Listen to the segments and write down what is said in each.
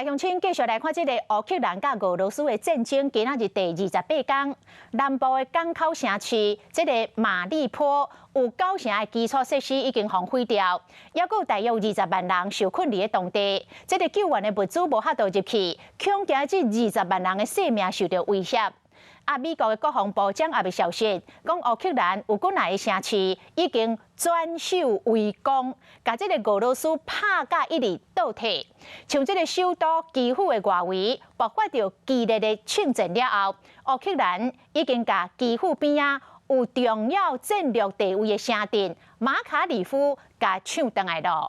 來鄉親繼續來看這个烏克蘭佮俄羅斯的戰爭，今仔日第28天，南部的港口城市這个馬利坡有九成的基礎設施已經予毀掉，猶閣有大約20萬人受困佇咧當地。這个救援的物資無法度入去，恐驚這二十萬人的性命受著威脅。啊，美國的國防部長也未消息，講烏克蘭有幾若个城市已經轉守為攻，共這个俄羅斯拍甲一直倒退。像這个首都基輔的外圍爆發著激烈的槍戰了後，烏克蘭已經共基輔邊仔有重要戰略地位的城鎮馬卡里夫共搶轉來囉。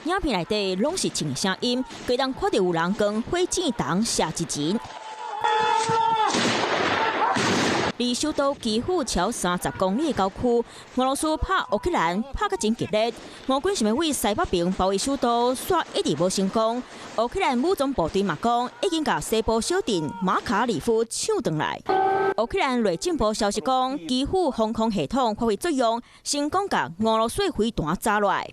影片內底攏是槍的聲音，會當看著有人扛火箭筒射擊人。離首都基輔超30公里的郊區，俄羅斯拍烏克蘭拍甲真激烈，俄軍想欲對西北邊包圍首都，煞一直無成功。烏克蘭武裝部隊嘛講，已經共西部小鎮馬卡里夫搶轉來。烏克蘭內政部消息講，基輔防空系統發揮作用，成功共俄羅斯飛彈炸落來。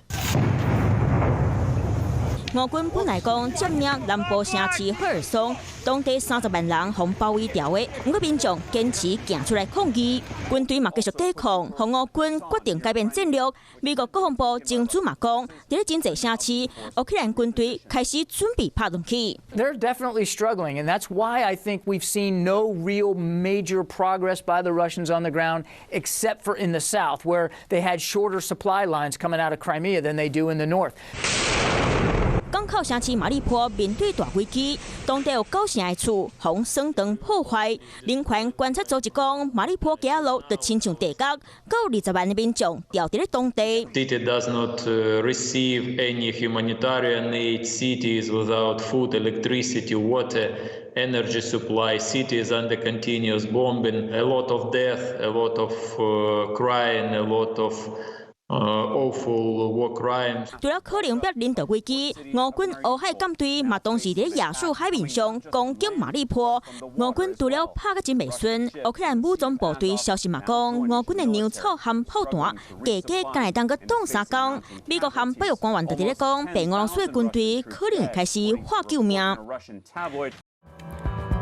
俄軍本來講佔領南部城市赫爾松，當地30萬人予包圍牢的，毋過民眾堅持行出來抗議，軍隊嘛繼續抵抗，予俄軍決定改變戰略。美國國防部前主嘛講，佇咧真濟城市，烏克蘭軍隊開始準備拍轉去。 They're definitely struggling, and that's why I think we've seen no real major progress by the Russians on the ground, except for in the south, where they had shorter supply lines coming out of Crimea than they do in the north. 港口城市馬里坡面對大危機，當地有九成的厝予損斷破壞。人權觀察組織講，馬里坡街仔路就親像地獄，閣有20萬的民眾牢佇咧當地。 City does not receive any humanitarian aid. City is without food, electricity, water, energy supply. City is under continuous bombing. A lot of death, a lot of crying, a lot of awful war crimes. 除了可能面臨人道危機，俄軍烏海艦隊嘛同時佇亞速海面上攻擊馬里坡。俄軍除了拍甲真袂順，烏克蘭武裝部隊消息嘛講，俄軍的糧草和炮彈加加敢會當閣擋3工。美國和北約官員就佇咧講，白俄羅斯的軍隊可能會開始喊救命。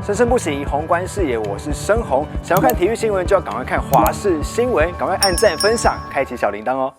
生生不息，宏觀視野，我是申宏。想要看體育新聞，就要趕快看華視新聞，趕快按讚、分享、開啟小鈴鐺哦。